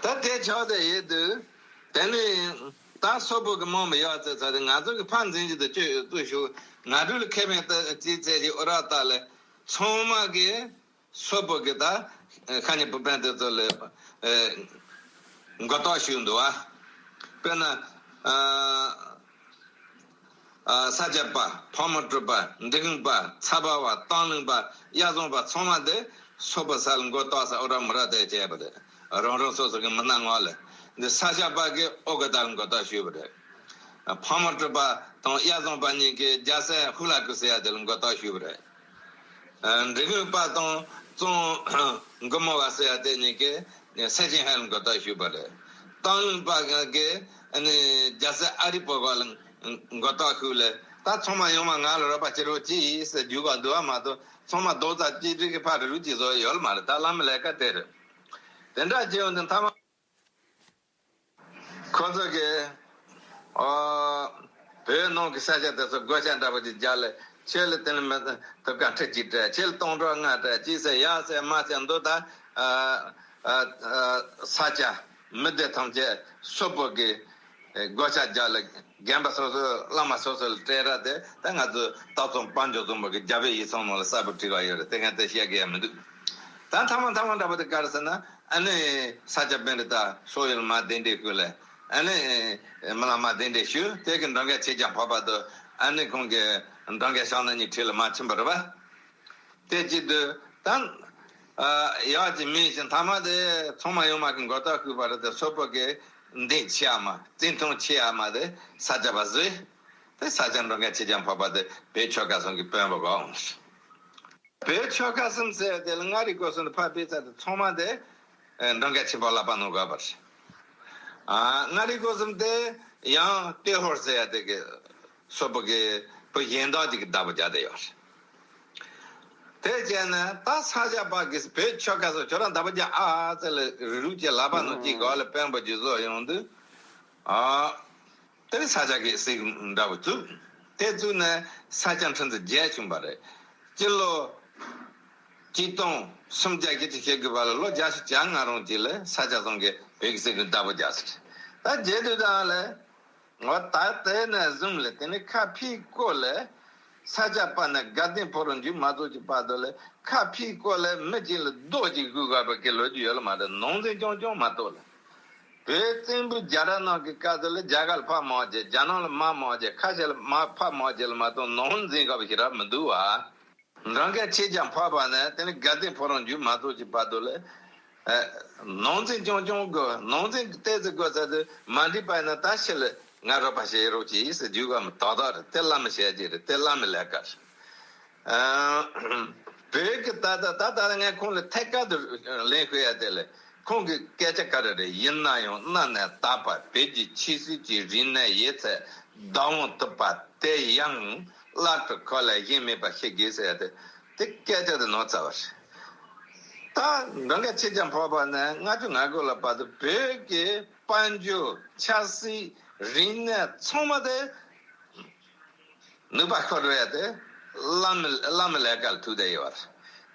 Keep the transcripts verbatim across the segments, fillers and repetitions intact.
ད་དེ་ཆགས་དེ་ཡིན་དུས། དེ་ནི་ད་སོག་པོ་གི་མང་མི་ཡག་ཚེ་ཚ་དེ་ང་ཚོ་གི་ཕ་འཛིན་གྱི་དུ་བཅོས་བཙུགས་ཞུ། ང་འགྲུལ་ལ་ཁེ་ཕན་ཏི་ཅི་ཚེ་ཞིག་ཨོ་ར་ཏ་ལས་ཚང་མ་གི་སོག་པོ་གི་ད་ཁ་ཉིན་བུ་སྤུན་དེ་ཚོ་ལས་མགོ་བཏགས་ཞུ་འདུག་བ། དཔེར་ན། ས་སྐྱ་པ། ཕག་མོ་གྲུ་པ། འབྲི་གུང་པ། ཚ་བ་བ། སྟག་ལུང་པ། གཡའ་བཟང་པ་ཚང་མ་དེ་སོག་པོ་ས་ལ་མགོ་བཏགས་ས་ཨོ་ར་མོ་ར་དེ་བྱས་པ་རེད། རང་རང་སོ་སོ་གི་མི་སྣ་ངོ་ལ། འདི་ས་སྐྱ་པ་གི་ཨོ་གི་ད་ལ་མགོ་བཏགས་ཞུས་པ་རེད། ཕག་མོ་གྲུ་པ་དང་གཡའ་བཟང་པ་གཉིས་ཀྱི་རྒྱ་སེ་ཧུ་ལ་ཀུ་ཟེར་ཡ་དེ་ལ་མགོ་བཏགས་ཞུས་པ་རེད། འབྲི་གུང་པ་དང་ཙོང་མགོ་མོ་བ་ཟེར་ཡ་དེ་གཉིས་ཀྱིས་སེ་ཆེན་ཧན་ལ་མགོ་བཏགས་ཞུས་པ་རེད། སྟག་ལུང་པ་གིས་ཨ་ནི་རྒྱ་སེ་ཨ་རི་པོ་ག་ལ་མགོ་བཏགས་ཞུས་ལས། ད་ཚང་མ་ཡོང་མ་ང་ལ་རོགས་པ་བྱེད་རོགས་གྱིས་ཟེར་རྒྱུག་ག་འདུག་བ་མ་གཏོགས། ཚང་མ་རྡོག་རྩ་གཅིག་སྒྲིལ་གྱི་ཕར་རུ་གཅིག་བཟོ་ཡོད་ལ་མ་རེད། ད་བླ་མའི་ལས་ཀ་དེ་རེད། དེ་འདྲ་བྱས་ཡོང་དུས་མཐའ་མ། ཁོ་ཚོ་གིས། ཨོ། བོད་ནང་གི་ས་ཆ་དེ་ཚོ་བགོ་བཤའ་འདྲ་པོ་ཅིག་རྒྱག་ལས། ཁྱེད་ལ་དེ་ལ་མི་ཐུབ་ཀ་ཁྲི་གཅིག་སྤྲད། ཁྱེད་ལ་སྟོང་ཕྲག་ལྔ་སྤྲད་ཅིག་ཟེར། ཡ་ཟེར་མ་ཟེར་འདུག་ད། ཨ་ཨ་ཨ་ས་ཆ་མི་སྡེ་ཐམས་ཅད་སོག་པོ་གིས་བགོ་བཤའ་རྒྱག་ལས། རྒན་པ་སོ་སོ་བླ་མ་སོ་སོ་ལ་སྤྲད་ར་དེ། ད་ང་ཚོ་སྟག་ཚང་དཔལ་འབྱོར་བཙུན་མོ་གི་རྒྱ་བོད་ཡིག་ཚང་ནང་ལ་གསལ་པོ་བྲིས་པ་ཡོད་རེད། དེ་ངས་དེ་བཤད་གི་ཡ་མི་འདུག་ད་མཐའ་མ་མཐའ་མ་འདྲ་པོ་དེ་ག་རེ་ཟེར་ན། ཨ་ནི་ས་སྐྱ་པཎྜི་ཏ་སོག་ཡུལ་མ་གདན་འདྲེན་ཞུས་ལས། ཨ་ནི་མི་ལ་མ་གདན་འདྲེན་ཞུས། དེ་གི་འགྲོ་མགོན་ཆོས་རྒྱལ་འཕགས་པ་དུ། ཨ་ནི་ཁོང་གི་འགྲོ་མགོན་ཤངས་ནག་གཉིས་ཁྲིད་ལ་མ་ཕྱིན་པ་རེད་པ། དེ་བྱེད་དུས་ད། ཨ་ཡག་ཅིག་མིན་ཞིང་། མཐའ་མ་དེ་ཚང་མ་ཡོང་མ་གི་མགོ་ཐག་ཁུག་པ་རེད་དེ། སོག་པོ་གི་འདེམས་ཆེ་ཡ་མ། བཙན་གཏོང་ཆེ་ཡ་མ་དེ་ས་སྐྱ་པ་བཟོས། དེ་ས་སྐྱ་འགྲོ་མགོན་ཆོས་རྒྱལ་འཕགས་པ་དེ་བོད་ཆོལ་ཁ་གསུམ་གི་དཔོན་པོ་གོ། བོད་ཆོལ་ཁ་གསུམ་ཟེར་དེ་ལ་མངའ་རིས་སྐོར་གསུམ་དུ་ཕར་ཕེབས་ཚར་དེ་ཚང་མ་དེ་འགྲོ་མགོན་ཆེན་པོ་ལག་པ་ནང་བཀོད་པ་རེད། ཨ་མངའ་རིས་སྐོར་གསུམ་དེ་ཡང་ཏེ་ཧོར་ཟེར་ཡ་དེ་གི་སོག་པོ་གི་བུ་གཞན་དག་ཅིག་གི་བདག་པོ་རྒྱག་བསྡད་ཡོད་རེད། དེ་བྱས་ནས་ད་ས་སྐྱ་པ་གིས་བོད་ཆོལ་ཁ་གསུམ་ཁྱོད་རང་བདག་པོ་རྒྱག་ཨ་ཟེར་ལས་རུག་རུག་ཅིག་ལག་པ་ནང་ཅིག་གོ་ལ་དཔོན་པོ་ཅིག་བཟོ་ཡོང་དུས། ཨ། དེ་ནས་ས་སྐྱ་གི་སྲིད་འདྲ་བོ་བཙུགས། དེ་བཙུགས་ནས་ས་སྐྱ་ཁྲི་འཛིན་བརྒྱད་བྱུང་བ་རེད། སྤྱི་ལོ་ཆིག་སྟོང་སུམ་བརྒྱ་བཞི་བཅུ་ཞེ་དགུ་པ་ལ་ལོ་བརྒྱད་ཅུ་གྱ་ལྔ་རིང་ཅིག་ལ་ས་སྐྱ་རྫོང་གིས་བོད་ཀྱི་སྲིད་དོན་བདག་པོ་རྒྱག་ཟེར། ད་རྗེས་དུས་དང་ལས། འོ་ད་དེ་ནས་བཟུང་ལས་དེ་ནས་ཁ་ཕྱིའི་སྐོར་ལས། ས་སྐྱ་པ་ནས་དགའ་ལྡན་ཕོ་བྲང་མཇུག་མ་རྫོགས་ཀྱི་བར་དུ་ལས་ཁ་ཕྱིའི་སྐོར་ལས་མི་གཅིག་ལ་རྡོག་གཅིག་གུས་དགོས་པ་གི་ལོ་རྒྱུས་ཡོད་ལ་མ་རེད། ནང་འཛིང་རྐྱང་རྐྱང་མ་གཏོགས་ལ། བོད་བཙན་པོའི་རྒྱ་ར་ནང་གི་སྐབས་དུ་ལ་རྒྱ་གར་ལ་ཕར་མ་བྱས། རྒྱ་ནག་ལ་མར་མ་བྱས། ཁ་ཤས་ལ་མར་ཕར་མ་བྱས་ལ་མ་གཏོགས་ནང་འཛིང་དགོས་པ་ཞིག་རག་མི་འདུག་བ། འགྲོ་མགོན་ཆོས་རྒྱལ་འཕགས་པ་ནས་དེ་ནས་དགའ་ལྡན་ཕོ་བྲང་མཇུག་མ་རྫོགས་ཀྱི་བར་དུ་ལ། ཨ་ནང་འཛིང་རྐྱང་རྐྱང་དགོས། ནང་འཛིང་གི་ཏོག་ཙམ་དགོས་ཚར་དུས་མ་འགྲིག་པ་ཡིན་ན་ད་ཕྱི་ལ་ང་རོགས་པ་བྱེད་རོགས་གྱིས་ཟེར་རྒྱུག་ག་མི་ཏག་ཏག་རེད། དེ་བླ་མའི་བྱས་རྗེས་རེད། དེ་བླ་མའི་ལས་ཀ་རེད། ཨ་བོད་ཀྱི་ད་ལྟ་ད་ལྟ་ངས་ཁོང་ལ་ཐད་ཀར་དུ་ལན་ཞུ་ཡ་དེ་ལས། ཁོང་གི་སྐད་ཆ་ག་རེ་རེད། ཡིན་ན་ཡང་གནའ་ནས་དར་བ་བོད་ཀྱི་ཆོས་སྲིད་ཀྱི་རིག་གནས་ཡོད་ཚད་བདག་དབང་ཐུབ་པ་དེ་ཡང་བླ་སྤྲུལ་ཁོ་ལས་གཞན་མེད་པ་ཤེས་དགོས་ཟེར་ཡ་དེ། དེ་སྐད་ཆ་དེ་ནོར་ཚར་བ་རེད། ད་འགྲོ་མགོན་ཆོས་རྒྱལ་འཕགས་པ་ནས་ལྔ་བཅུ་ང་དགུ་ལ་བར་དུ་བོད་ཀྱི་དཔལ་འབྱོར་ཆབ་སྲིད་རིག་གནས་ཚང་མ་དེ། ནུས་པ་ཤོར་བས་དེ་བླ་མའི་བླ་མའི་ལས་ཀ་ལ་ཐུག་བསྡད་ཡོད་རེད།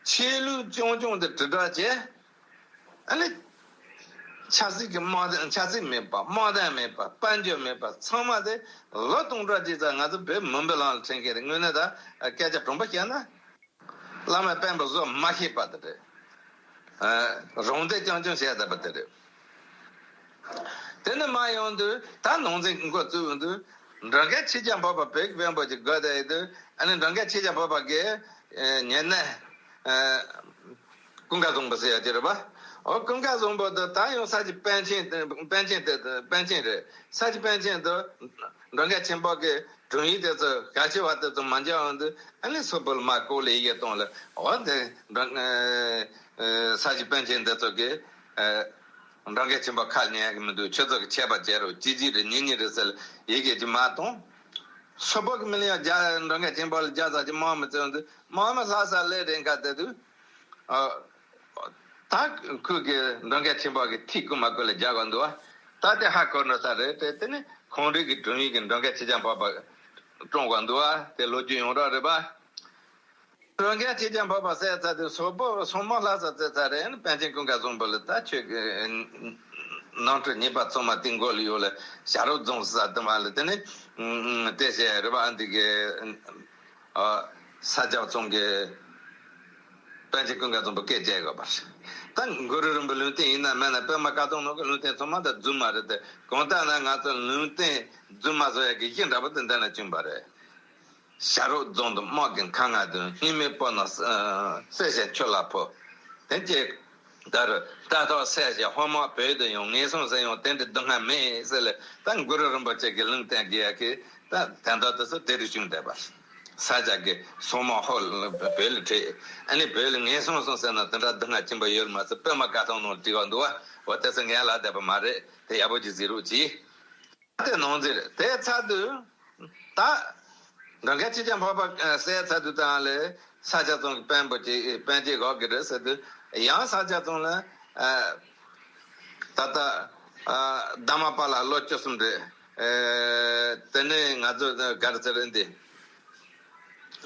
ཆོས་ལུགས་རྐྱང་རྐྱང་དེ་དྲིལ་བསྒྲགས་བྱས། ཨ་ནི་ཆབ་སྲིད་ཀྱི་དམག་དོན། ཆབ་སྲིད་མེད་པ། དམག་དོན་མེད་པ། དཔལ་འབྱོར་མེད་པ། ཚང་མ་དེ་ལོ་སྟོང་ཕྲག་གཅིག་ཙམ་ང་ཚོ་བོད་མུན་པའི་ལམ་ལ་འཁྲིད་མཁན་རེད། དངོས་གནས་ད་སྐད་ཆ་དྲང་པོ་བཤད་ན། བླ་མའི་བསྟན་པ་བཟོ་མ་ཤེས་པ་དེ་རེད། ཨ་རང་བདེ་རྐྱང་རྐྱང་བྱས་བསྡད་པ་དེ་རེད། དེ་ནས་མར་ཡོང་དུས་ད་ནང་འཛིང་འགོ་བཙུགས་ཡོང་དུས། འགྲོ་མགོན་ཆོས་རྒྱལ་འཕགས་པ་བོད་ཀྱི་དཔོན་པོ་ཅིག་དགོས་བསྡད་ཡོད་དུས། ཨ་ནི་འགྲོ་མགོན་ཆོས་རྒྱལ་འཕགས་པ་གིས་ཨེ་ཉེ་གནས་ཨེ་ཀུན་དགའ་བཟང་པོ་ཟེར་ཡ་ཅིག་རེད་པ། འོ་ཀུན་དགའ་བཟང་པོ་དེ་ད་ཡང་ས་སྐྱ་པཎ་ཆེན་དེ། པཎ་ཆེན་དེ། པཎ་ཆེན་རེད། ས་སྐྱ་པཎ་ཆེན་དེ་འགྲོ་མགོན་ཆེན་པོ་གི་དྲུང་ཡིག་དེ་ཚོ་གལ་ཆེ་བ་དེ་ཚོ་མ་འཇལ་འོང་དུས། ཨ་ནི་སོག་པོ་ལ་མར་ལྐོག་ལས་ཡི་གེ་གཏོང་ལ། འོ་དེ་འགྲོ་ཨེ་ས་སྐྱ་པཎ་ཆེན་དེ་ཚོ་གིས་ཨེ་འགྲོ་མགོན་ཆེན་པོ་ཁ་ཉན་གི་མི་འདུག་ཁྱོད་ཚོ་གི་ཆད་པ་བཅད་རོགས། གཅིག་གཅིག་རེད། གཉིས་གཉིས་རེད་ཟེར་ལ་ཡི་གེ་ཅིག་མར་གཏོང་། སོག་པོ་གི་མི་ལ་ཡང་རྒྱ་འགྲོ་མགོན་ཆེན་པོ་ལ་རྒྱག་ས་ཅིག་མང་མི་བཙལ་འོང་དུས། མང་མི་ལྷ་ས་སླེབས་རན་ཁ་དེ་དུས། ཨ། ད་ཁོས་གི་འགྲོ་མགོན་ཆེན་པོ་གི་ཐིག་རྐུ་མ་རྐུ་ལ་རྒྱག་གི་འདུག་བ། ད་དེ་ཧ་གོ་འགྲོ་ས་རེད་དེ། དེ་ནི་ཁོང་རང་གི་དྲུང་ཡིག་གི་འགྲོ་མགོན་ཆོས་རྒྱལ་འཕགས་པ་བཀྲོངས་པ་འདུག་བ། དེ་ལོ་རྒྱུས་ཡོངས་གྲགས་རེད་པ། འགྲོ་མགོན་ཆོས་རྒྱལ་འཕགས་པ་བསད་ཚར་དུས་སོག་པོ་སོག་མོ་ལྷ་ས་བསད་ཚར་རེད། པཎ་ཆེན་ཀུན་དགའ་བཟང་པོ་ལ་ད་ཁྱོད་ཀྱི་ ནང་ཁྲོད་ཉེས་པ་ཚང་མ་དེ་མགོ་ལ་ཡོད་ལ་བྱ་རོག་རྫོང་ས་དུ་མ་ལ་དེ་ནི་དེ་བྱས་རི་བ་འདི་གི་ས་སྐྱ་རྫོང་གི་པཎ་ཆེན་ཀུན་དགའ་རྫོང་པོ་སྐད་རྒྱག་དགོས་པ་རེད། ད་གུ་རུ་རིན་པོ་ལུང་བསྟན་ཡིན་ན་མིན་ན་པད་མ་དཀར་སྟོང་ནང་གི་ལུང་བསྟན་ཚང་མ་ད་རྫུན་མ་རེད་དེ། གང་ལྟར་ན་ང་ཚོ་ལུང་བསྟན་རྫུན་མ་བཟོ་ཡག་གི་གཞི་འདྲ་པོ་དེ་འདི་ན་བྱུང་བ་རེད། བྱ་རོག་རྫོང་དུ་དམག་གི་ཁ་ང་དུ་སྙིགས་མའི་སྤོ་ན་གསལ་ཞིང་ཆུ་ལ་ཕོ། དེ་གྱིས་ད་རུ་ལྟ་ཐོག་གསལ་ཞིང་ཧོ་མ་བོད་དུ་ཡང་ངན་སོང་ཟེར་ཡང་དེ་འདྲ་སྡུག་བསྔལ་མེད་ཟེར་ལ་ད་གུ་རུ་རིན་པོ་ཆེ་གི་ལུང་བསྟན་དགེ་ཡ་གི་ད་དན་རྟགས་དེ་ཚོ་དེ་རུ་བྱུང་བསྡད་པ། ས་སྐྱ་གི་སོ་མ་ཧོ་བོད་ལ་ཁྲིད། ཨ་ནི་བོད་ལ་ངན་སོང་སོང་ཟེར་ན་དེ་འདྲ་སྡུག་བསྔལ་ཆེན་པོ་ཡོད་མ་ཚད་པད་མ་དཀར་སྟོང་ནང་བྲིས་པ་འདུག་བ། འོ་དེ་ཚོ་ངས་ལ་བསྡད་པ་མ་རེད། དེ་ཡག་པོ་ཅིག་གཟིགས་རོགས་གྱིས། དེ་ནང་འཛིན་རེད། དེ་ཚར་དུས་ད་གངས་དཀར་ཆོས་རྒྱལ་འཕགས་པ་གསལ་ཚར་དུས་དང་ལས་ས་སྐྱ་རྫོང་གི་དཔོན་པོ་ཅིག་དཔོན་ཆེན་གོ་གི་རེད་ཟེར་དུས་ཡང་ས་སྐྱ་རྫོང་ལ་ད་ལྟ་ཨ་དྷརྨ་པཱ་ལ་ལོ་བཅུ་གསུམ་རེད། ཨ་དེ་ནས་ང་ཚོ་ག་རེ་ཟེར་འདི།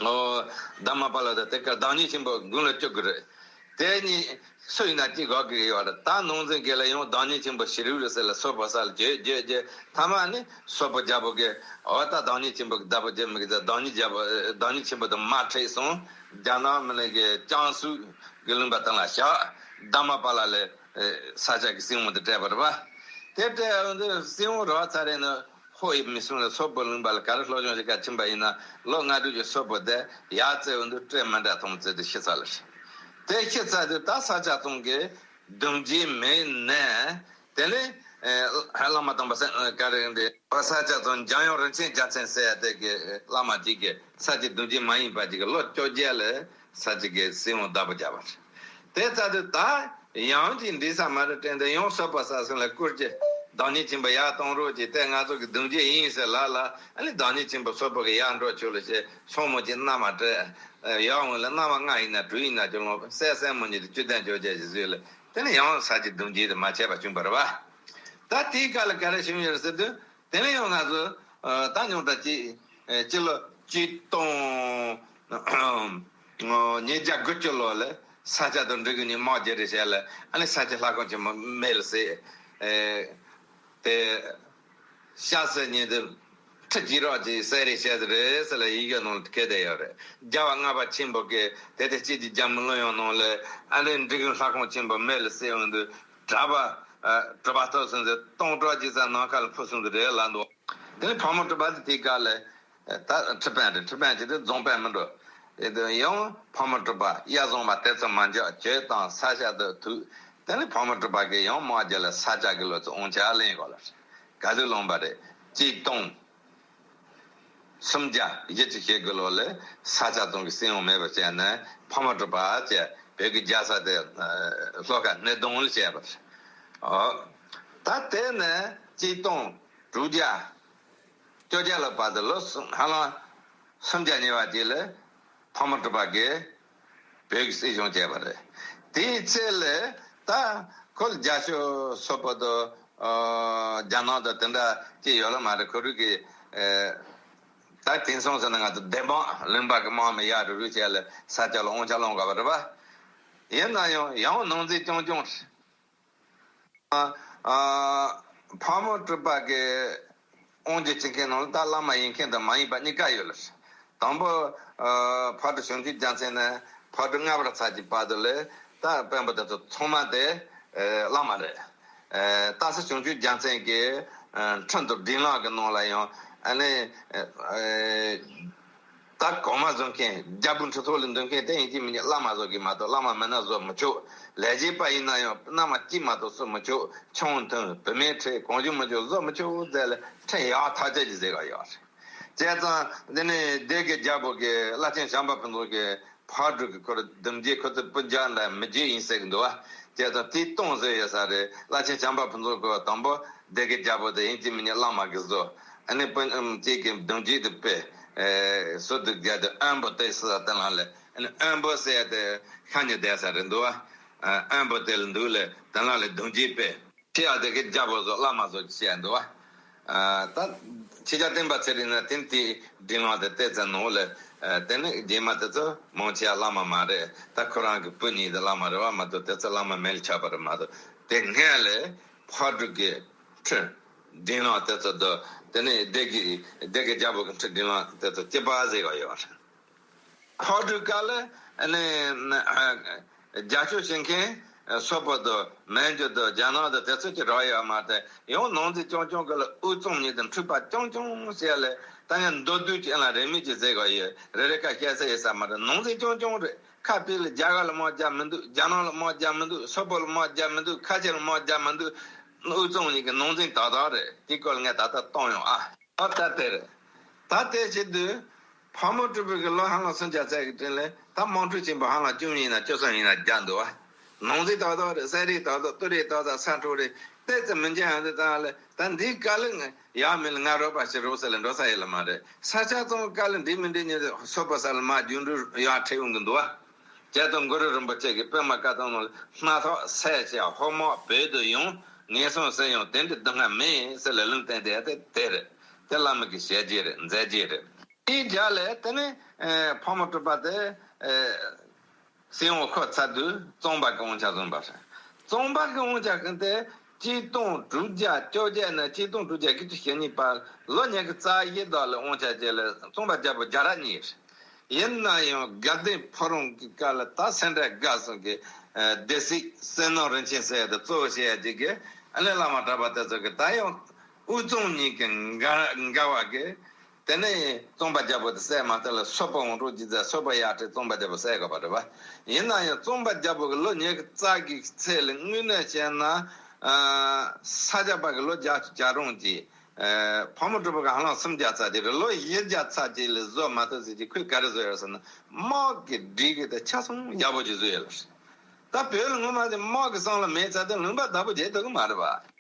ཨོ། དྷརྨ་པཱ་ལ་དང་དེ་གར་བདག་ཉིད་ཆེན་པོ་དགུང་ལོ་བཅུ་དགུ་རེད། དེ་གཉིས་སུ་ཡིན་ན་གཅིག་དགོས་ཀྱི་ཡོད་རེད། ད་ནང་འཛིན་དགེ་ལ་ཡང་བདག་ཉིད་ཆེན་པོ་ཞི་རུ་རུ་ཟེར་ལ་སོག་པོ་ས་ལ་བརྗོད་བརྗོད་བརྗོད་ཐ་མ་ནི་སོག་པོ་རྒྱལ་པོ་གིས་འོ་ད་བདག་ཉིད་ཆེན་པོ་གི་བདག་པོ་བརྗོད་མི་གི་ཟེར་བདག་ཉིད་རྒྱལ་པོ་བདག་ཉིད་ཆེན་པོ་དང་མ་ཁྲིད་སོང་། རྒྱ་ནག་མི་ནི་གི་ཅང་སུའུ་གི་ལུང་པ་དང་ལ་བཞག་དྷརྨ་པཱ་ལ་ལས་ས་སྐྱ་གི་སྲིད་དབང་དུ་སྤྲད་པ་རེད་པ། དེ་སྤྲད་འོང་དུས་སྲིད་དབང་རག་ཚར་རེད་ན། ཧོ་ཡི་མི་སྲུང་ལ་སོག་པོ་ལུང་པ་ལ་ག་རེ་སློབ་སྦྱོང་བྱེད་ག་ཕྱིན་པ་ཡིན་ན་ལོ་ལྔ་དྲུག་གི་སོག་པོ་དེ་ཡར་བཙལ་འོང་དུས་སྤྲེལ་མི་འདྲ་མཐོང་བཙལ་དུ་ཤི་ཚར་ལ་ཤི། དེ་ཤི་ཚར་དུས་ད་ས་སྐྱ་རྫོང་གི་གདུང་རྒྱུད་མེད་ནས་དེ་ནས་བླ་མ་དམ་པ་ག་རེ་འདི་ས་སྐྱ་རྫོང་འཇམ་དབྱངས་རིན་ཆེན་རྒྱལ་མཚན་ཟེར་ཡ་དེ་གི་བླ་མ་གཅིག་གི་ས་སྐྱ་གདུང་རྒྱུད་མ་ཡིན་པ་གཅིག་གི་ལོ་བཅོ་བརྒྱད་ལ་ས་སྐྱ་གི་སྲིད་དབང་བདག་པོ་རྒྱབ་པ་རེད། དེ་ལྟ་དུས་ད་ཡང་ཅིག་འདི་ས་མ་རེད་དྲན་ཏེ་ཡང་སོག་པོ་ས་སོང་ལ་བསྐུར་གྱི་བདག་ཉིད་ཆེན་པོ་ཡར་གཏོང་རོགས་གྱིས་དེ་ང་ཚོ་གི་གདུང་རྒྱུད་ཡིན་ཟེར་ལ་ལ་ཨ་ནི་བདག་ཉིད་ཆེན་པོ་སོག་པོ་གི་ཡར་འགྲོ་ཆོག་ལ་ཞེས་སོག་མོ་གྱི་མནའ་མ་སྤྲད། ཡར་འོང་ལ་མནའ་མ་ལྔ་ཡིན་ན་དྲུག་ཡིན་ན་ཅུང་ལོང་གསལ་གསལ་མོ་ཉིད་དུ་བཅུ་བདུན་བཅོ་བརྒྱད་ཀྱི་བཟོས་ལ་དེ་ནི་ཡང་ས་སྐྱ་གདུང་རྒྱུད་དུ་མ་ཆད་པ་བྱུང་བ་རེད་བ། ད་དེའི་སྐབས་ལ་ག་རེ་བྱུང་ཡོད་ཟེར་དུས། དེ་ནས་ཡང་ང་ཚོ་ད་ཉུང་དྲགས་ཀྱིས་སྤྱི་ལོ་གཅིག་སྟོང་ཉིས་བརྒྱ་དགུ་བཅུ་ལོ་ལ་ས་སྐྱ་དང་འབྲི་གུང་གཉིས་དམག་བརྗེ་རེས་བྱས་ལ་ཨ་ནི་ས་སྐྱ་ལྷ་ཁང་ཆེན་མོ་མེ་ལ་བསྲེགས། དེ་ཤ་ཟ་ཉིན་དུ་ཁྲི་གཅིག་རོགས་ཀྱིས་བསད་རེས་བྱས་རེད་ཟེར་ལ་ཡིག་ཡོད་ནང་ལ་གས་བསྡད་ཡོད་རེད། རྒྱལ་བ་ལྔ་པ་ཆེན་པོ་གིས་དེ་དེ་སྐྱིད་ཀྱི་རྒྱ་མི་ལོ་ཡང་ནང་ལ་ཨ་ནི་འབྲི་གུང་ལྷ་ཁང་ཆེན་པོ་མེ་ལ་བསྲེགས་འོང་དུས། གྲྭ་པ་གྲུ་པ་ཐོབ་སོང་ཚེ་སྟོང་ཕྲག་གཅིག་ཙམ་ནམ་མཁའ་ལ་འཕུར་སོང་ཚེ་རེད་ལབ་འདུག་དེ་ནས་ཕག་མོ་གྲུ་པ་དེ་དེའི་སྐབས་ལ་ད་ཁྲི་དཔོན་རེད། ཁྲི་དཔོན་གྱི་དེ་རྫོང་དཔོན་མི་འགྲོ། དེ་དུས་ཡང་ཕག་མོ་གྲུ་པ་གཡའ་བཟང་བ་དེ་ཚོ་མ་འཇོག་གྱོད་དང་ས་ཞབས་ཏུ་ཐུག་དེ་ནས་ཕག་མོ་གྲུ་པ་གིས་ཡང་དམག་རྒྱབ་ལ་ས་སྐྱ་གི་ལོ་ཚོ་དབང་ཆ་ལེན་དགོས་ལ་ག་དུས་ལོངས་པ་རེད། གཅིག་སྟོང་། སུམ་བརྒྱ་བཞི་བཅུ་ཞེ་དགུ་ལོ་ལ་ས་སྐྱ་རྫོང་གི་སྲིད་དབང་མེད་པར་བྱས་ནས་ཕག་མོ་གྲུ་པ་བཅས་བོད་ཀྱི་རྒྱལ་ས་དེ་ལྷོ་ཁ་སྣེ་གདོང་ལ་བྱས་པ་རེད། ད་དེ་ནས་གཅིག་སྟོང་དྲུག་བརྒྱ་བཅོ་བརྒྱད་ལོ་བར་དུ་ལོ་ཧ་ལམ་སུམ་བརྒྱ་ཉེ་བ་ཅིག་ལ་ཕག་མོ་གྲུ་པ་གིས་བོད་ཀྱི་སྲིད་སྐྱོང་བྱས་པ་རེད། དེའི་ཚེ་ལས་ད་ཁོ་ལ་རྒྱ་ཤོག་སོག་པོ་དང་རྒྱ་ནག་དང་དེ་འདྲ་ཅིག་ཡོད་ལ་མ་རེད། ཁོ་རང་གིས་ད་དེང་སང་ཟེར་ན་ང་ཚོ་བདེན་དཔང་ལུང་པ་གི་དམག་མི་ཡར་རུ་རུ་བྱས་ལ་ས་སྐྱ་ལ་དབང་ཆ་སློང་དགོས་པ་རེད་པ། ཡིན་ན་ཡང་ཡང་ནང་འཛིང་རྐྱང་རྐྱང་རེད། ཕག་མོ་གྲུ་པ་གི་དབང་སྒྱུར་བྱེད་མཁན་ནང་ལ་ད་བླ་མ་ཡིན་མཁན་དང་མ་ཡིན་པ་གཉིས་ཀ་ཡོད་ལ། དང་པོ་ཕག་གྲུ་བྱང་ཆུབ་རྒྱལ་མཚན་ནས་ཕག་གྲུ་ལྔ་པར་ཚར་གྱི་བར་དུ་ལས་ད་དཔོན་པོ་དེ་ཚོ་ཚང་མ་དེ་བླ་མ་རེད། ལྟ་ས་བྱང་ཆུབ་རྒྱལ་མཚན་གྱི་ཁྲི་འདུལ་སྒྲིག་ལམ་གྱི་ནང་ལ་ཡང་ཨ་ནི། ད་གོང་མ་བཟོ་མཁན་རྒྱལ་པོ་ཁྲི་ཐོག་ལ་འདུག་མཁན་དེ་ཡིན་གཅིག་མིན་གཉིས་བླ་མ་བཟོ་དགོས་མ་གཏོགས་བླ་མ་མིན་ན་བཟོ་མི་ཆོག་ལས་བྱེད་པ་ཡིན་ན་ཡང་མནའ་མ་གཅིག་མ་གཏོགས་གསོ་མི་ཆོག་ཆང་འཐུང་བུད་མེད་ཁྲིད་གང་བྱུང་མི་ཆོག་བཟོ་མི་ཆོག་ཟེར་ལ་ཁྲིམས་ཡག་ཐག་ཆོད་ཀྱི་ཟེར་ག་ཡོད་རེད། བྱས་ཙང་འདི་ནི་སྡེ་དགེ་རྒྱལ་པོ་གི་བླ་ཆེན་བྱམས་པ་ཕུན་ཚོགས་ཀྱི་ཕག་གྲུ་གི་ཁོར་གདུང་རྒྱུད་ཁོ་ཚོ་སྤུན་ཀྱག་འདྲ་མི་རྒྱུད་ཡིན་ཟེར་གི་འདུག་བ། བྱས་ཙང་དེའི་སྟོང་ཟེར་ཡོད་ས་རེད། བླ་ཆེན་བྱམས་པ་ཕུན་ཚོགས་ཁོ་དང་པོ་སྡེ་དགེ་རྒྱལ་པོ་དེ་ཡིན་གཅིག་མིན་གཉིས་བླ་མ་གི་བཟོ། ཨ་ནི་སྤུན་ཨམ་གཅིག་གི་གདུང་རྒྱུད་དུ་སྤེལ། ཨེ་སུ་དུ་རྒྱལ་དུ་ཨན་པོ་ཏེ་སི་ས་དེ་ལ་ལས་ཨ་ནི་ཨན་པོ་ཟེར་ཏེ་ཤ་ཉེ་བསྡད་ས་རེད་འདུག་བ། ཨན་པོ་ཏེ་ལ་འདུག་ལས་དེ་ལ་ལས་གདུང་རྒྱུད་སྤེལ། ཁྱེད་ཡ་དེ་གི་རྒྱལ་པོ་བཟོ་བླ་མ་བཟོ་ཅི་བྱས་འདུག་བ། ད་ཁྱེད་ཅག་བསྟན་པ་ཚེ་རིང་ན་དེ་དེའི་སྒྲིག་ལམ་དེ་ཏེ་ཙན་ནོ་ལས་དེ་ནི་རྗེས་མ་དེ་ཚོ་མང་ཆེ་བ་བླ་མ་མ་རེད། ད་ཁོ་རང་གི་བུ་གཉིས་དེ་བླ་མ་རེད་བ་མ་གཏོགས་དེ་ཚོ་བླ་མ་མེད་ལ་ཆགས་པ་རེད་མ་གཏོགས་དེ་སྔས་ལས། ཕག་གྲུ་གི་ཁྲི་མགྲིན་ལམ་དེ་ཚོ་དང་། དེ་ནས་སྡེ་དགེ་སྡེ་དགེ་རྒྱལ་པོ་གི་ཁྲི་མགྲིན་ལམ་དེ་ཚོ་གཅིག་པ་ཟེར་ག་ཡོད་རེད། ཕག་གྲུ་ཀ་ལ་ཨ་ནི་རྒྱབ་སྐྱོར་བྱེད་མཁན་སོག་པོ་དང་མན་ཇུ་དང་རྒྱ་ནག་དང་དེ་ཚོ་གཅིག་རག་ཡོད་མ་རེད། ཡང་ནང་འཛིང་རྐྱང་རྐྱང་གི་ལ་དབུས་གཙང་གཉིས་དང་འཁྲུག་པ་རྐྱང་རྐྱང་བྱས་ལ། ད་ཡང་མདོར་བསྡུས་ཀྱི་ཨ་ལ་རེ་མིག་ཅིག་ཟེར་ག་ཡོད། རེ་རེ་ཁ་བཤད་ས་ཡོད་ས་མ་རེད། ནང་འཛིང་རྐྱང་རྐྱང་རེད། ཁ་ཕྱི་ལ་རྒྱ་གར་ལ་དམག་རྒྱག་མི་འདུག་རྒྱ་ནག་ལ་དམག་རྒྱག་མི་འདུག་སོག་པོ་ལ་དམག་རྒྱག་མི་འདུག་ཁ་ཆེ་ལ་དམག་རྒྱག་མི་འདུག་དབུས་གཙང་གཉིས་ཀྱི་ནང་འཛིང་ཏག་ཏག་རེད། དེའི་སྐོར་ལ་ངས་ད་ལྟ་གཏོང་ཡོང་ཨ། ཨ་ད་དེ་རེད། ད་དེ་བྱེད་དུས་ཕག་མོ་གྲུ་པའི་གི་ལོ་ཧ་ལམ་སུམ་བརྒྱ་ཙམ་གྱི་རིང་ལ་ད་དམག་འཁྲུག་ཆེན་པོ་ཧ་ལམ་བཅུ་གཉིས་ཡིན་ན་བཅུ་གསུམ་ཡིན་ན་རྒྱག་འདུག་བ། ནང་འཛིང་ཏག་ཏག་རེད། ས་རིག་ཏག་ཏག་ཏུ་རིག་ཏག་ཏག་ས་འཕྲོ་རེད། ཏོག་ཙམ་མི་འཇགས་ཡང་དེ་ད་ལ་ད་འདིའི་སྐབས་ལ་ཡག་མེད་ལ་ང་རོགས་པ་ཞིག་རོགས་ཟེར་ལ་འགྲོ་ས་ཡོད་ལ་མ་རེད། ས་ཆ་ཚང་སྐབས་ལ་འགྲིག་མི་འགྲིག་ཉིན་སོག་པོ་ས་ལ་མ་རྒྱུ་འགྲུལ་ཡག་ཁྲིད་ཡོང་གི་འདུག་བ། བྱས་ཙང་གུ་རུ་རིན་པོ་ཆེ་གིས་པདྨ་བཀའ་ཐང་ནང་ལ་སྣ་ཐག་སེལ་བྱས་ཧོར་དམག་བོད་དུ་ཡོང་ངན་སོང་ཟེར་ཡང་དེ་འདྲའི་སྡུག་བསྔལ་མེད་ཟེར་ལ་ལུང་བསྟན་དེ་དེ་དེ་རེད། དེ་བླ་མ་གི་ཞལ་རྗེས་རེད། མཛད་རྗེས་རེད། དེའི་རྒྱབ་ལ་དེ་ནས་ཕག་མོ་གྲུ་པ་དེ་སྲིད་དབང་ཁོ་ཚར་དུས་གཙང་པ་གི་དབང་ཆ་བཟུང་བ་རེད། གཙང་པ་གི་དབང་ཆ་གི་དེ་གཅིག་སྟོང་དྲུག་བརྒྱ་བཅོ་བརྒྱད་ནས་གཅིག་སྟོང་དྲུག་བརྒྱ་དགུ་བཅུ་ཞེ་གཉིས་བར་ལོ་ཉི་ཤུ་རྩ་བཞི་དག་ལ་དབང་ཆ་བྱས་ལ་གཙང་པ་རྒྱལ་པོ་རྒྱ་ར་གཉིས་རེད། ཡིན་ན་ཡང་དགའ་ལྡན་ཕོ་བྲང་གི་སྐབས་ལ་ད་སེ་འབྲས་དགའ་གསུམ་གྱི་སྡེ་སྲིད་བསོད་ནམས་རིན་ཆེན་ཟེར་ཡ་དེ་གཙོ་བོ་བྱེད་ཡ་གཅིག་གིས་ཨ་ནི་བླ་མ་གྲྭ་པ་དེ་ཚོ་གིས་ད་ཡང་དབུས་གཙང་གཉིས་ཀྱི་འགལ་འགལ་བ་གིས། དེ་ནས་གཙང་པ་རྒྱལ་པོ་དེ་བསད་མ་ཐུབ་ལ་སོག་པོ་དབང་དཀྲུག་ཅིག་མཛད། སོག་པོ་ཡར་ཁྲིད་གཙང་པ་རྒྱལ་པོ་བསད་དགོས་པ་རེད་བ། ཡིན་ན་ཡང་གཙང་པ་རྒྱལ་པོ་གི་ལོ་ཉི་ཤུ་རྩ་གི་ཚད་ལ་དངོས་གནས་བཤད་ན། ས་སྐྱ་པ་གི་ལོ་བརྒྱ་བརྒྱ་རང་གི་ཕག་མོ་གྲུ་པ་གི་ཧ་ལམ་སུམ་བརྒྱ་རྩ་གཅིག་རེད། ལོ་བཞི་བརྒྱ་རྩ་གཅིག་ལ་བཟོ་མ་ཐུབ་ཟེར་གྱི་ཁོས་ག་རེ་བཟོ་ཡོད་ཟེར་ན་དམག་གི་སྒྲིག་གི་དེ་ཆ་ཚང་ཡག་པོ་ཅིག་བཟོ་ཡོད་ལ། ད་བོད་ལ་ངོ་མ་དེ་དམག་གི་སང་ལ་མེད་ཚ་དེ་ལུང་པ་བདག་པོ་བྱེད་ཐུབ་གི་མ་རེད་བ།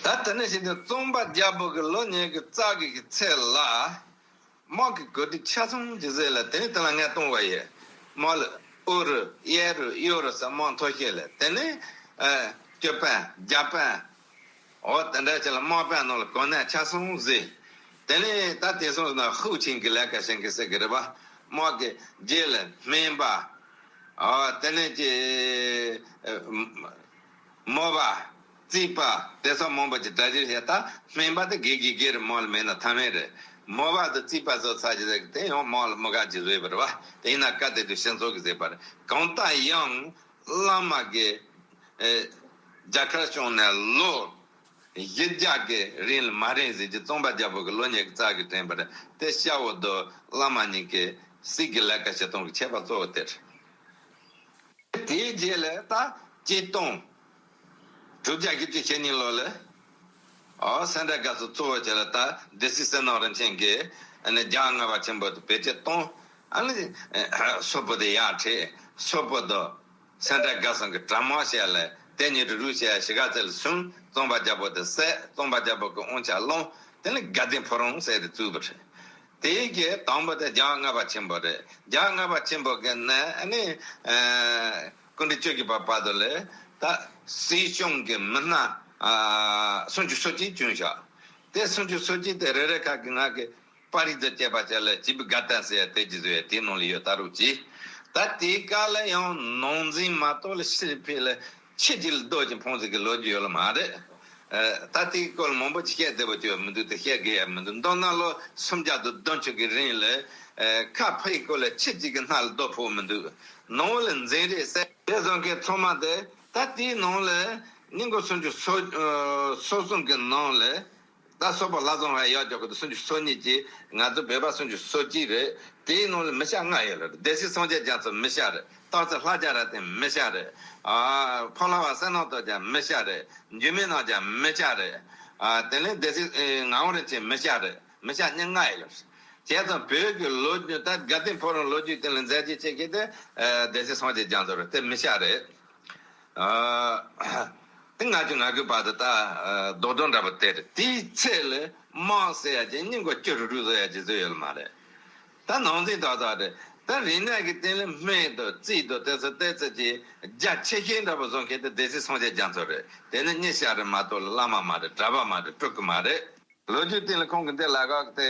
ད་དེ་ནས་བྱས་ཏེ་གཙང་པ་རྒྱལ་པོ་གི་ལོ་ཉི་ཤུ་རྩ་གི་གི་ཚད་ལ་དམག་གི་གོ་སྒྲིག་ཆ་ཚང་ཅིག་བཟོས་ལ། དེ་ནས་དེ་ལ་ངས་གཏོང་བ་ཡིན། དམག་ལ་ཨུ་རུ་གཡས་རུ་གཡོ་རུ་ཟེར་དམག་མཐོ་ཤོས་ལ། དེ་ནས་ཨ་སྐྱོ་པན་རྒྱ་པན་འོ་དེ་འདྲ་བྱས་ལ་དམག་པན་ནང་ལ་གོ་གནས་ཆ་ཚང་བཟོས། དེ་ནས་ད་དེང་སང་ན་ཧུའུ་ཆིང་གི་ལས་ཀ་བྱེད་མཁན་ཟེར་གི་རེད་པ། དམག་གི་རྗེས་ལ་སྨན་པ། ཨ་དེ་ནས་ཀྱི་མོ་པ། རྩིས་པ། དེ་ཚོ་མང་པོ་ཅིག་གྲ་སྒྲིག་བྱས། ད་སྨན་པ་དེ་དགེ་དགེ་དགེ་རུ་མོ་ལ་མེད་ན་ཐ་མལ་རེད། མོ་པ་དང་རྩིས་པ་བཟོ་ཚར་རྗེས་དེ་ཡང་མོ་ལ་མོ་ག་ཅིག་བཟོས་པ་རེད་བ། དེ་ཡིན་ན་སྐབས་དེ་དུས་སྤྱི་ཚོགས་ཀྱི་བཟོས་པ་རེད། གང་ལྟར་ཡང་བླ་མ་གི་ཨེ་རྒྱ་གར་བྱུང་ནས་ལོ་བཞི་བརྒྱ་གི་རིང་ལ་མ་རན་ཟེར་གྱི་གཙང་པ་རྒྱལ་པོ་གི་ལོ་ཉི་ཤུ་རྩ་གི་དྲན་པ་རེད། དེ་སྐྱ་བོ་དང་བླ་མ་གཉིས་ཀྱི་སྲིད་ཀྱི་ལས་ཀ་བྱེད་སྟངས་ཀྱི་ཁྱད་པར་གཙོ་བོ་དེ་རེད། དེའི་རྗེས་ལ་ད་གཅིག་སྟོང་དྲུག་བརྒྱ་བཞི་བཅུ་ཞེ་གཉིས་ལོ་ལ། ཨོ་སེ་འབྲས་དགའ་གསུམ་གཙོ་བོ་བྱས་ལ་ད་སྡེ་སྲིད་བསོད་ནམས་རིན་ཆེན་གྱིས་ཨ་ནི་རྒྱལ་བ་ལྔ་པ་ཆེན་པོ་དེ་བེད་སྤྱོད་གཏོང་། ཨ་ནི་སོག་པོ་དེ་ཡར་ཁྲིད། སོག་པོ་དང་སེ་འབྲས་དགའ་གསུམ་གྱི་གྲ་དམག་བྱས་ལ་དེ་གཉིས་རུ་རུ་བྱས་ཞི་ག་རྩེ་ལ་སོང་། གཙང་པ་རྒྱལ་པོ་དེ་བསད། གཙང་པ་རྒྱལ་པོ་གི་དབང་ཆ་བླངས། དེ་ནས་དགའ་ལྡན་ཕོ་བྲང་ཟེར་དེ་བཙུགས་པ་རེད། དེའི་གི་དང་པོ་དེ་རྒྱལ་བ་ལྔ་པ་ཆེན་པོ་རེད། རྒྱལ་བ་ལྔ་པ་ཆེན་པོ་གི་ནས་ཨ་ནི་ཨ་སྐུ་ཕྲེང་བཅུ་བཞི་པ་བར་དུ་ལ་ད་སྲིད་སྐྱོང་གི་མི་སྣ་ཨ་སུམ་ཅུ་སོ་གཅིག་བྱུང་བཞག་དེ་སུམ་ཅུ་སོ་གཅིག་དེ་རེ་རེ་ཁག་གི་ང་གི་པར་རིས་དང་བཅས་པ་བྱས་ལ་བྱིས་པའི་དགའ་སྟོན་ཟེར་ཡ་དེ་ཅིག་བཟོས་ཡ་དེའི་ནང་ལ་ཡོད། ད་རུང་ཅིག་ད་དེའི་སྐབས་ལ་ཡང་ནང་འཛིང་མ་གཏོགས་ལ་ཕྱིར་ཕེབས་ལ་ཁྱི་གཅིག་ལ་རྡོ་གཅིག་འཕངས་ཟེར་གི་ལོ་རྒྱུས་ཡོད་ལ་མ་རེད། ཨ་ད་དེའི་སྐོར་ལ་མང་པོ་ཅིག་བཤད་བདེ་པོ་ཅིག་ཡོད་མི་འདུག་དེ་བཤད་དགོས་ཡ་མི་འདུག་མདོར་ན་ལོ་སུམ་བརྒྱ་དང་བདུན་ཅུ་གི་རིང་ལ་ཨ་ཁ་ཕར་གི་སྐོར་ལ་ཁྱི་གཅིག་གི་སྣ་ལ་རྡོ་ཕོག་མི་འདུག་ནང་ལ་འཛིང་རེས་ཟེར་དེ་བཟོ་མཁན་ཚང་མ་དེ་ད་དེའི་ནང་ལ་སྙིང་གོ་སུམ་ཅུ་སོ་ཨ་སོ་གསུམ་གི་ནང་ལ། ད་སོག་པོ་ལྷ་བཟང་ལ་ཡག་ཅོག་གི་སུམ་ཅུ་སོ་གཉིས་ཀྱིས་ང་ཚོ་བོད་པ་སུམ་ཅུ་སོ་གཅིག་རེད། དེའི་ནང་ལ་མི་ཤ་ལྔ་ཡོད་རེད། སྡེ་སྲིད་སངས་རྒྱས་རྒྱ་མཚོ་མི་ཤ་རེད། སྟག་རྩེ་ལྷ་རྒྱལ་རབ་བརྟན་མི་ཤ་རེད། ཨ་ཕོ་ལྷ་བ་བསོད་ནམས་སྟོབས་རྒྱལ་མི་ཤ་རེད། འཇིགས་མེད་རྣམ་རྒྱལ་མི་ཤ་རེད། ཨ་དེ་ནས་སྡེ་སྲིད་ཨེ་ངག་དབང་རིན་ཆེན་མི་ཤ་རེད། མི་ཤ་གཉིས་ལྔ་ཡོད་རེད། བྱས་ཙང་བོད་ཀྱི་ལོ་རྒྱུས་ད་དགའ་ལྡན་ཕོ་བྲང་ལོ་རྒྱུས་སྟེང་ལ་མཛད་རྗེས་ཆེ་ཤོས་དེ་ཨ་སྡེ་སྲིད་སངས་རྒྱས་རྒྱ་མཚོ་རེད། དེ་མི་ཤ་རེད། ཨ་དེ་ང་ཚོ་ང་ཚོའི་བར་དུ་ད་ཨ་རྡོག་རྡོག་འདྲ་པོ་དེ་རེད། དེའི་ཚད་ལ་དམག་ཟེར་ཡ་ཅིག་སྙིང་གོ་སྐྱུ་རུ་རུ་བཟོ་ཡ་ཅིག་བཟོས་ཡོད་ལ་མ་རེད། ད་ནང་འཛིང་ཏག་ཏག་རེད། ད་རིག་གནས་ཀྱི་སྟེང་ལ་སྨན་དང་རྩིས་དང་དེ་ཚོ་ཏོག་ཙམ་ཅིག་རྒྱ་ཆེ་ཤོས་འདྲ་པོ་བཟོ་མཁན་དེ་སྡེ་སྲིད་སངས་རྒྱས་རྒྱ་མཚོ་རེད། དེ་ནི་མི་ཤ་རེད་མ་གཏོགས་བླ་མ་མ་རེད། གྲྭ་པ་མ་རེད། སྤྲུལ་སྐུ་མ་རེད། ལོ་རྒྱུས་སྟེང་ལ་ཁོང་གི་འདི་ལ་ག་དེ་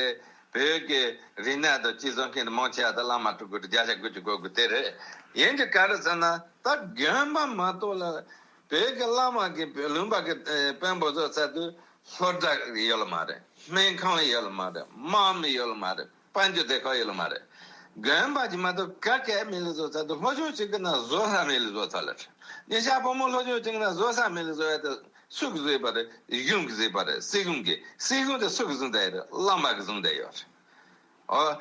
བོད་ཀྱི་རིག་གནས་དང་སྤྱི་ཚོགས་མཁན་དེ་མང་ཆེ་བ་དེ་བླ་མ་སྤྲུལ་སྐུ་དེ་བརྒྱ་ཆ་དགུ་བཅུ་གོ་དགུ་དེ་རེད། ཡིན་གྱི་ག་རེ་ཟེར་ན་ད་དགོན་པ་མ་གཏོགས་ལ་ བོད་ཀྱི་བླ་མ་གི་ལུང་པ་གི་དཔོན་པོ་ཚོ་ཚ་དུས་སློབ་གྲྭ་ཡོད་ལ་མ་རེད། སྨན་ཁང་ཡོད་ལ་མ་རེད། དམག་མི་ཡོད་ལ་མ་རེད། དཔལ་འབྱོར་སྡེ་ཁག་ཡོད་ལ་མ་རེད། དགོན་པ་གཅིག་མ་གཏོགས་ག་གེ་མེད་ལ་བཟོ་ཚ་དུས་སློབ་སྦྱོང་བྱེད་ཀྱི་ན་བཟོ་ས་མེད་ལ་བཟོ་ཚ་ལ། ཉེ་ཆར་བུ་མོ་སློབ་སྦྱོང་བྱེད་ཀྱི་ན་བཟོ་ས་མེད་ལ་བཟོ་ཡ་དེ་སུ་གིས་བཟོས་པ་རེད། གཞུང་གིས་བཟོས་པ་རེད། སྲིད་གཞུང་གིས། སྲིད་གཞུང་དེ་སུ་གིས་བཟུང་བསྡད་ཡོད་རེད། བླ་མ་གིས་བཟུང་བསྡད་ཡོད་རེད། ཨོ།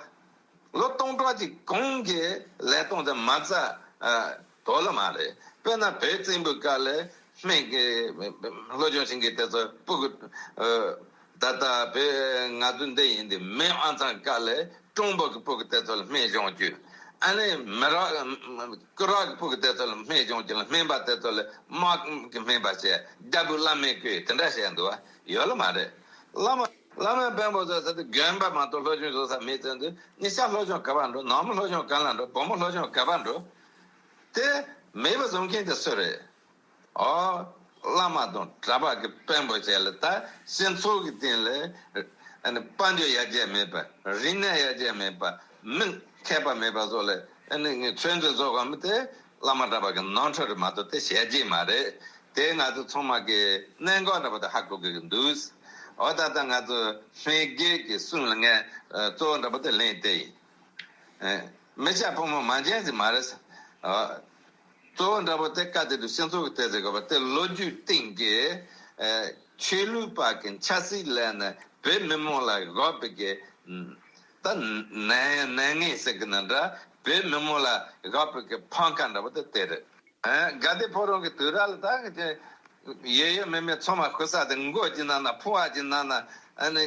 ལོ་སྟོང་ཕྲག་གཅིག་གོང་གི་ལས་སྟངས་དེ་མ་རྩ་དོ་ལ་མ་རེད། དཔེར་ན་བོད་བཙན་པོའི་སྐབས་ལ་སྨན་གྱི་སློབ་སྦྱོང་བྱེད་མཁན་དེ་ཚོ་སྤུ་གུ། ད་ལྟ་བོད་ང་ཚོ་འདི་ཡིན་དུས་མེས་ཨང་ཚང་སྐབས་ལ་ཀྲུང་པོ་གི་སྤུ་གུ་དེ་ཚོ་ལ་སྨན་སྦྱོང་རྒྱུ། ཨ་ནི་མི་རབས་སྐུ་རབས་ཀྱི་སྤུ་གུ་དེ་ཚོ་ལ་སྨན་སྦྱོང་རྒྱུ་ལ་སྨན་པ་དེ་ཚོ་ལ་དམག་གི་སྨན་པ་བྱས། རྒྱལ་པོའི་བླ་སྨན་བསྐོས། དེ་འདྲ་བྱས་འདུག་བ། ཡོད་ལ་མ་རེད། བླ་མ། བླ་མ་དཔོན་པོ་ཚོ་ཟེར་དུས་དགོན་པ་མ་གཏོགས་སློབ་སྦྱོང་བཟོ་ས་མེད་ཚོད་འདུག་ཉེ་ཆར་སློབ་སྦྱོང་ག་པར་འགྲོ། ནང་མི་སློབ་སྦྱོང་ག་ལ་འགྲོ། བུ་མོ་སློབ་སྦྱོང་ག་པར་འགྲོ། དེ་མེད་པ་བཟོ་མཁན་དེ་སུ་རེད། ཨོ། བླ་མ་དང་གྲྭ་པ་གི་དཔོན་པོ་བྱས་ལ་ད་སྤྱི་ཚོགས་ཀྱི་སྟེང་ལ་ཨ་ནི་དཔལ་འབྱོར་ཡར་རྒྱས་མེད་པ། རིག་གནས་ཡར་རྒྱས་མེད་པ། མི་མཁས་པ་མེད་པ་བཟོ་ལ་ཨ་ནི་ངས་ཚོད་འཛིན་བཟོ་ག་མི་དེ་བླ་མ་གྲྭ་པ་གི་ནོར་འཁྲུལ་རེད་མ་གཏོགས་དེ་ཞལ་རྒྱས་མ་རེད། དེ་ང་ཚོ་ཚང་མ་གི་གནད་འགག་འདྲ་པོ་དེ་ཧ་གོ་དགོས་ཀྱི་འདུག་ཨོ་ད་ལྟ་ང་ཚོ་སྨན་དགེ་གི་གསུང་ལ་ངས་གཙོ་བོ་འདྲ་པོ་དེ་ལེན་དེ་ཡིན། མི་སྐྱ་ཕོ་མོ་མང་ཆེན་ཟིག་མ་རེད། གཙོ་བོ་འདྲ་པོ་དེ་བཀའ་དེ་དུ་སྤྱི་ཚོགས་ཀྱི་དེ་ཟེར་དགོས་པ་དེ་ལོ་རྒྱུས་སྟེང་གི་ཆོས་ལུགས་པ་གི་ཆབ་སྲིད་ལས་ནས་བོད་མི་མང་ལ་བཞག་པའི་གི་ད་ནད་ནད་ངན་ཟེར་གི་ན་འདྲ། བོད་མི་མང་ལ་བཞག་པའི་གི་ཕམ་ཁ་འདྲ་པོ་དེ་དེ་རེད། དགའ་ལྡན་ཕོ་བྲང་གི་དུས་རབས་ལ་ད་གི་ཡོད་ཡོད་མེད་མེད་ཚང་མ་ཤི་ས་དེ་མགོ་གཅིག་ན་ན་ཕོ་བ་གཅིག་ན་ན་ཨ་ནི་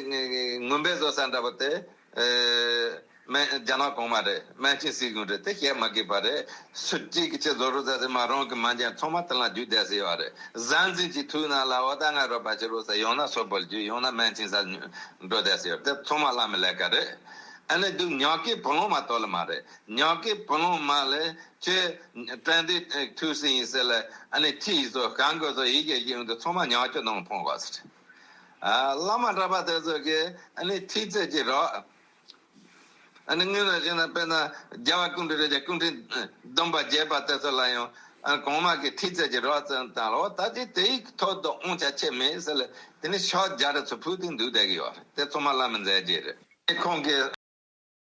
ངུ་འབོད་བཟོ་ས་འདྲ་པོ་དེ། སྨན་རྒྱ་ནག་གོང་མ་རེད། སྨན་བཅོས་སྲིད་གཞུང་རེད། དེ་བཤད་མ་དགོས་པ་རེད། སུ་གཅིག་གིས་ཁྱེད་བཟོ་རོགས་ཟེར་ཟེར་མ་རང་གི་མ་འཇོན་ཚང་མ་དེ་ལ་རྒྱུག་བསྡད་ཟེར་ཡོད་རེད། གཟའ་འཛིན་གྱི་ཐུག་ན་ལ་འོ་ད་ང་རོགས་པ་བྱེད་རོགས་ཟེར། ཡང་ན་སོག་པོར་རྒྱུག་ཡང་ན་སྨན་བཅོས་ས་འགྲོ་བསྡད་ཟེར་ཡོད་རེད། དེ་ཚང་མ་བླ་མའི་ལས་ཀ་རེད། ཨ་ནི་འདུག་ཉག་གི་བུ་ལོན་མ་གཏོགས་ལ་མ་རེད། ཉག་གི་བུ་ལོན་མ་ལས་ཁྱེད་དྲན་དེ་ཐུག་སྲིད་ཡིན་ཟེར་ལ་ཨ་ནི་ཁྲིད་ཡིན་ཟོ་གང་དགོས་ཟོ་ཡིག་གེ་ཡིན་འདུག་ཚང་མ་ཉག་ཁྱོད་ནང་ཕོང་བ་ཟེར། ཨ་བླ་མ་གྲྭ་པ་དེ་ཚོ་གིས་ཨ་ནི་ཁྲིད་ཚད་ཀྱི་རོགས། ཨ་ནི་དངོས་གནས་བྱས་ན་དཔེར་ན་རྒྱལ་བ་སྐུ་ཕྲེང་རེ་བརྒྱ་སྐུ་ཕྲེང་བདུན་པ་བརྒྱད་པ་དེ་ཚོ་ལ་ཡང་ཨ་གོང་མ་གི་ཁྲིད་ཚད་ཀྱི་རོགས་ཙམ་དང་ལོ་ད་ཅི་དེའི་ཐོག་ཏུ་དབང་ཆ་ཆེ་མེད་ཟེར་ལ་དེ་ནི་ཤོག་རྒྱ་རི་ཚོ་ཕུལ་ཏེ་འདུག་བསྡད་ཀྱི་ཡོད་རེད། དེ་ཚང་མ་བླ་མའི་མཛད་རྗེས་རེད། ཁོང་གིས།